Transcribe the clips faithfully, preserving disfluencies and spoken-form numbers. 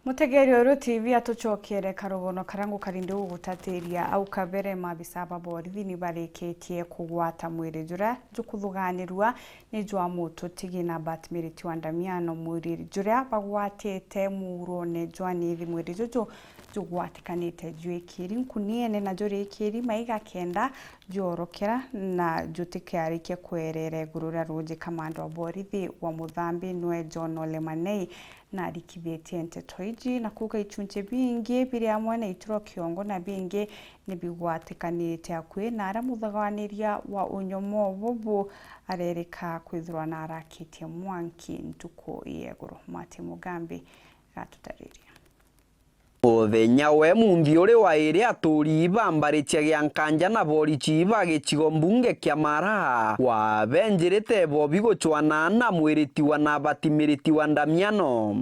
Mutegeri wa Ruo T V atucokere karugono karia ngukarinde gugutatiria. Au kabere, maabisa ba borithi ni barikitie kugwata mwiri juria jukuthuganirua ni jwa mututigi na Batmiriti wa Ndamiano. Mwiri juria bagwatite muurone jwa nithi, mwiri juju jugwatikanite jwikiri nkuniene na jurikiri maiga kenda jorokera na jutikiarikia kwerera iguru ria ruuji. Kamanda wa borithi wa Muthambi nwe John Ole Manei narikithitie nteto iji na kuuga ichunchi bingi biri amwe na ituro kiongo na bingi ni bigwatikanite akui na aria muthaganiria wa unyomo bubu arerika kwithirwa na arakitie mwanki ntuku ya iguru. Martin Mugambi gatutariria. Muthenya wa imunthi uri wa iri, aturi ba mbari cia Giankanja na borichi ba gicigo mbunge kia Mara wabenjirite bobi gucwana na mwiriti wa na batimiriti wa Ndamiano.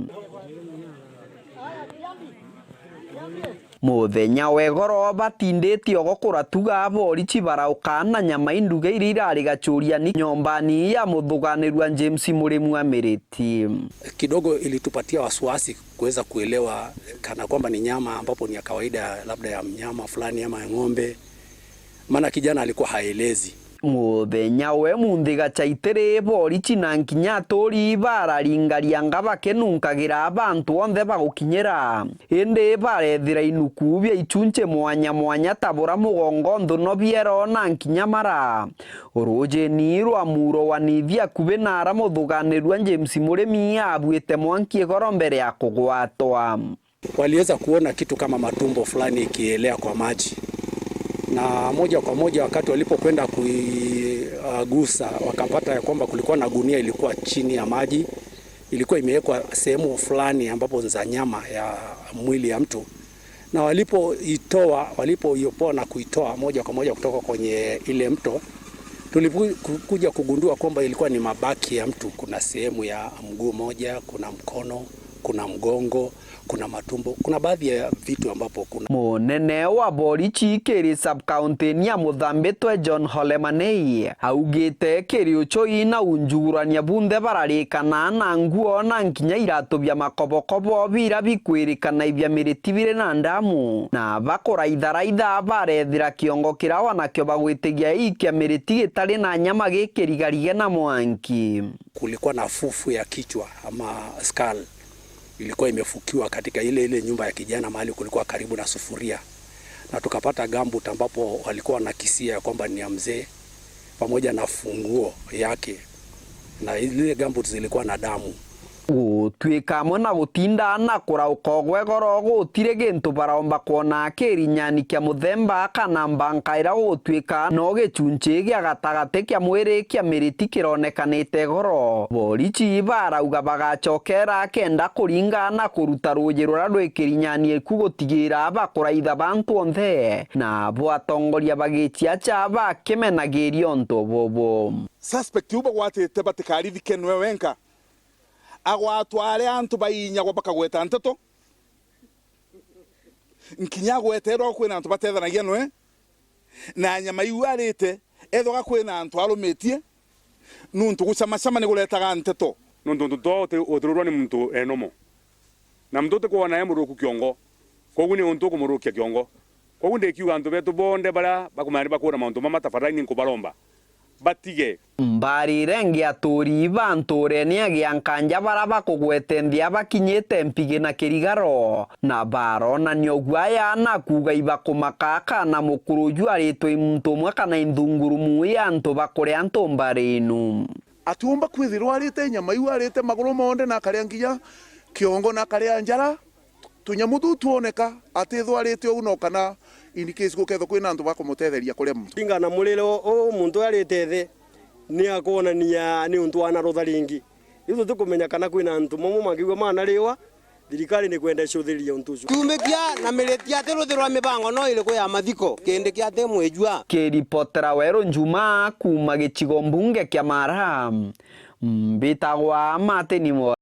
Muthenya wa igoro, batinditie ogo kuratuga, borichi barauka na nyama induge iria irari gacuriani nyombani ya muthuganirua James Murimi wa Miriti. Kidogo ilitupatia wasiwasi kuweza kuelewa kana kwamba ni nyama ambapo ni ya kawaida, labda ya mnyama fulani ama ya ng'ombe, maana kijana alikuwa haelezi. Muthenya wa imunthi gachaitiri, borichi na nkinya aturi bararingarianga bakinunkagira bantu onthe bagukinyira. Indi barethira inuku bia ichunchi mwanya mwanya ta bura mugongo, nthuno, biero na nkinya mara. Rujini rwa muuro wa nithi akubi na ara muthuganirua James Murimi abuite mwanki igoro mbere ya kugwatwa. Waliweza kuona kitu kama matumbo fulani ikielea kwa maji, na moja kwa moja wakati walipokwenda kuigusa, wakapata ya kwamba kulikuwa na gunia ilikuwa chini ya maji, ilikuwa imewekwa sehemu fulani ambapo za nyama ya mwili ya mtu, na walipoitoa, walipoiopoa na kuitoa moja kwa moja kutoka kwenye ile mto, tulikuja kugundua kwamba ilikuwa ni mabaki ya mtu. Kuna sehemu ya mguu moja, kuna mkono, kuna mgongo, kuna matumbo, kuna baadhi ya vitu ambapo kuna. Munene wa borichi kiri sub-county ya Muthambi twe John Ole Manei augite kiri uchoi na unjugurania bunthe bararikana na nguo na nkinya iratu bia makobokobo bira bikwirikana ibia miriti biri na ndamu, na bakuraitharaitha barethira kiongo kira wanakio bagwitigia ikia miriti gitari na nyama gikirigarige na mwanki. Kulikuwa na fufu ya kichwa ama skull ilikuwa imefukiwa katika ile, ile nyumba ya kijana mahali kulikuwa karibu na sufuria, na tukapata gumboot ambapo walikuwa wanakisia ya kwamba ni ya mzee, pamoja na funguo yake, na ile gumboot zilikuwa na damu. Gutuika amwe na gutinda na kurauka gwe goro gutiri gintu baromba kwona kirinyani kia muthemba kana mbanka iria gutuika no gichunchi gia gatagati kia mwiri kia miriti kironekanite goro. Borichi barauga bagachokera kenda kuringa na kuruta ruuji ruria rwi kirinyani iku gutigira bakuraitha bantu onthe, na bo atongoria bagichiacha bakimenagiria untu bubu. Suspect uu bagwatite batikarithike nwe wenka, agwatwa aria antu bainyagwa bakagweta nteto, nkinya agweterwa kwina antu batethanagia nwe, na nyama iu arite ethwa kwina antu arumitie, nuntu gucamacama ni guretaga nteto. Nuntu untu twa uti-, utirurwa ni muntu enomo, na muntu utikwona e muruku kiongo, koguo ni untu ukumurukia kiongo. Koguo ndikiuga antu betu bonthe baria bakumenya ni bakwona mauntu mama, tafadhali ni nkubaromba batige. Mbarire ngi aturi ba nturene ya Giankanja bara bakugwete nthia bakinyite mpigi na kirigaro, na baronania uguaya na kuuga ibakumaka kana mukuru uju aritwe i muntu umwe kana inthungurumu ya antu bakuria antu mbari inu. Atiumba kwithirwa arite nyama iu, arite maguru monthe na akaria nginya kiongo na akaria njara. Tunyamu tuu twoneka atithwa arite uu, no kana in case gukethwa kwina antu bakumutetheria kuria muntu. Ringana na murire uu muntu uria arite thi, ni akwonania ni untu wanarutha ringi. Riu tutikumenya kana kwina antu mamwe mangigua manariwa, thirikari ni kwenda icuthiriria untu ucio. Kiumikia na miriti ati ruthi rwa mibango no iriku ya mathiko, kindi kia ati mwijua. Kiripotera Weru Njuma kuuma gicigo mbunge kia Mara, mbitagwa Martin Mwa.